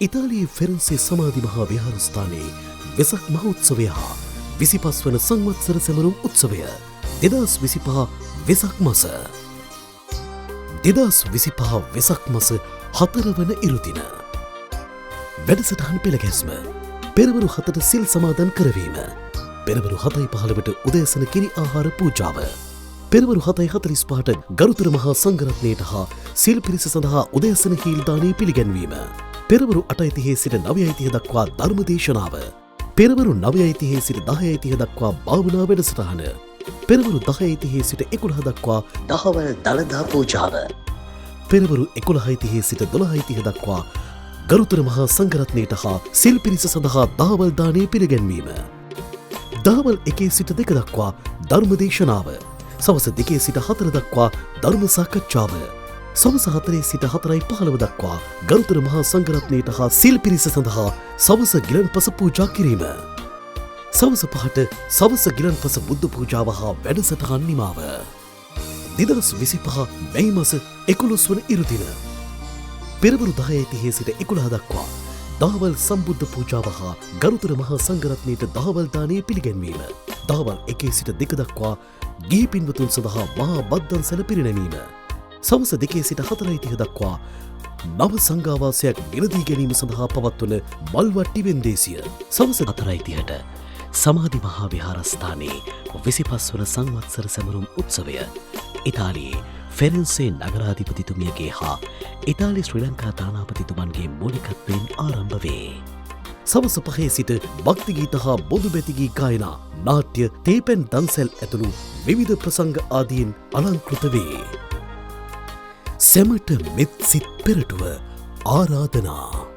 ඉතාලියේ ෆෙරන්සේ සමාධි මහා විහාරස්ථානයේ වෙසක් මහෝත්සවය හා 25 වන සංවත්සර සැමරුම් උත්සවය, 2025 වෙසක් මස. 2025 වෙසක් මස 4 වන ඉරුදින. වැඩසටහන් පෙළ ගැස්ම: පෙරවරු 7ට සිල් සමාදන් කරවීම. පෙරවරු 7:15ට උදෑසන කිරි ආහාර පූජාව. පෙරවරු 7:45ට ගරුතර මහා සංඝරත්නයට හා සිල් පිරිස සඳහා උදෑසන හීල් දානය පිළිගැන්වීම. පෙරවරු 8:30 සිට 9:30 දක්වා ධර්ම දේශනාව. පෙරවරු 9:30 සිට 10:30 දක්වා භාවනා වැඩසටහන. පෙරවරු 10:30 සිට 11 දක්වා දහවල් දළදා පූජාව. පෙරවරු 11:30 සිට 12:30 දක්වා ගරුතර මහා සංඝරත්නයට හා සිල් පිරිස සඳහා දහවල් දානය පිළිගැන්වීම. දහවල් 1 සිට 2 දක්වා ධර්ම දේශනාව. සවස 2 සිට 4 දක්වා ධර්ම සාකච්ඡාව. සවස 4 සිට 4:15 දක්වා ගරුතර මහා සංඝරත්නයට හා සිල් පිරිස සඳහා සවස ගිලන්පස පූජා කිරීම. සවස 5ට සවස ගිලන්පස බුද්ධ පූජාව හා වැඩසටහන් නිමාව. 2025 මැයි මස 11 වන ඉරුදින. පෙරවරු 10:30 සිට 11 දක්වා දහවල් සම්බුද්ධ පූජාව හා ගරුතර මහා සංඝරත්නයට දහවල් දානය පිළිගැන්වීම. දහවල් 1 සිට 2 දක්වා ගිහි පින්වතුන් සඳහා මහා බද්දන්සල පිරිනැමීම. සවස 2 සිට 4:30 දක්වා නව සංඝාවාසයක් මිලදී ගැනීම සඳහා පවත්වන මල්වට්ටි වෙන්දේසිය. සවස 4:30ට සමාධි මහා විහාරස්ථානයේ 25 වන සංවත්සර සැමරුම් උත්සවය ඉතාලියේ ෆෙරෙන්සේ නගරාධිපතිතුමියගේ හා ඉතාලි ශ්‍රී ලංකා තානාපතිතුමන්ගේ මූලිකත්වයෙන් ආරම්භ වේ. සවස 5 සිට භක්ති ගීත හා බොදු බැති ගී ගායනා, නාට්‍ය, තේපැන් දන්සැල් ඇතුළු විවිධ ප්‍රසංග ආදීන් අලංකෘත වේ. සැමට මෙත් සිත් පෙරටුව ආරාධනා.